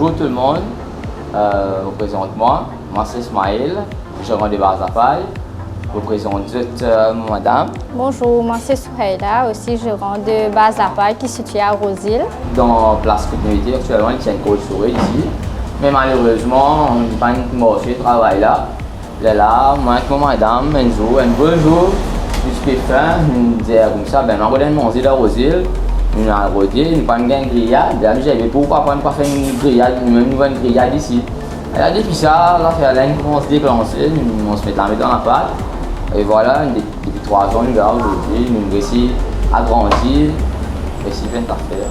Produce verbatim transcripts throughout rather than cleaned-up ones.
Bonjour tout le monde, euh, je me présente moi, moi c'est Ismaël, gérant de Bar Zapay. Je présente zot, euh, madame. Bonjour, moi c'est Souheila, aussi gérant de Bar Zapay qui se situe à Rose Hill. Dan plas kot nou ete aktielman, li ti enn cold storage isi, me malerezman, nou pa'nn marse travay la. Lerla, mwa ek mo madam, enn zour, enn bo zour, nou ti pe fin, nou dir koumsa, be, nou al rod enn manze dan Rose Hill, nou al rode, nou pa'nn gagn griyad. Lerla nou dir, be, poukwa pa nou pa fer enn griyad, nou mem nou fer enn griyad isi. Lerla depi sa, zafer la inn koumans deklanse, nou koumans met lame dan lapat. E vwala, de-, depi trwa an nou la, zordi, nou resi agrandi, resi fer enn zafer.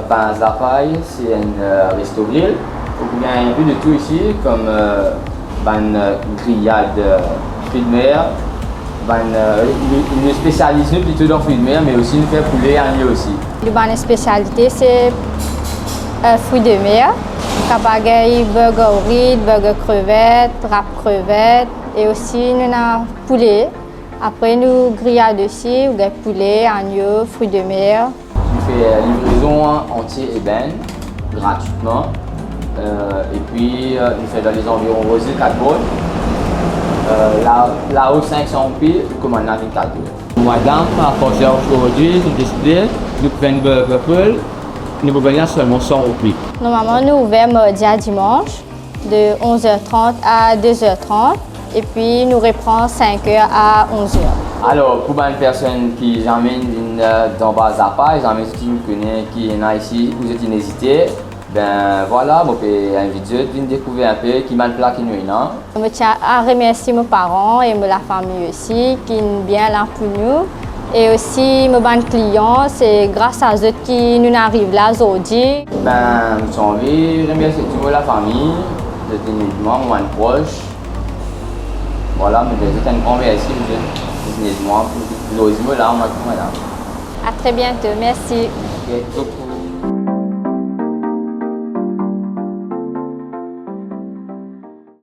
Bar Zapay, se enn, euh, resto grill. Ou pou gagn enpe de tou isi, kom, euh, bann, euh, griyad, euh, fruits de mer, bann, euh, nou, nou spesializ nou plito dan fruits de mer, me osi nou fer poule, agno osi. Nou bann spesialite se, euh, fruits de mer. Nou kapav gagn burger ourit, burger krevet, wrap krevet, e osi nou ena poule. Apre nou griyad osi, ou gagn poule, agno, fruits de mer. Nou fer livrezon antie Ebène, gratwitman. Euh, epi, euh, nou fer dan lezanviron Rose Hill, Cat Road. Euh, la, lao sink san roupi, ou komann la vinn kat roupi. Madam, apartir zordi, nou deside, nou pou fer enn burger poule, nou pou vinn la selman san roupi. Normalman, nou ouver mardi a dimans, de onz er trant a de zer trant, epi nou repran sink er a onz er. Alor, pou bann personn ki zame inn vinn, euh, dan Bar Zapay, zame zot inn kone ki ena isi, ou zot inn ezite, be vwala, mo pe invit zot vinn dekouver enpe ki bann pla ki nou ena. Mo ti a remersie mo paran e mo lafami osi, ki inn bien la pou nou. E osi mo bann klian, se gras a zot ki nou ariv la zordi. Be, mo ti anvi remersie tou mo lafami, zot inn ed mwa, mo bann pros. Vwala, mo dir zot enn gran mersi, zot inn ed mwa pou zordi mo la, mwa ek mo madam. À très bientôt, merci. Ok,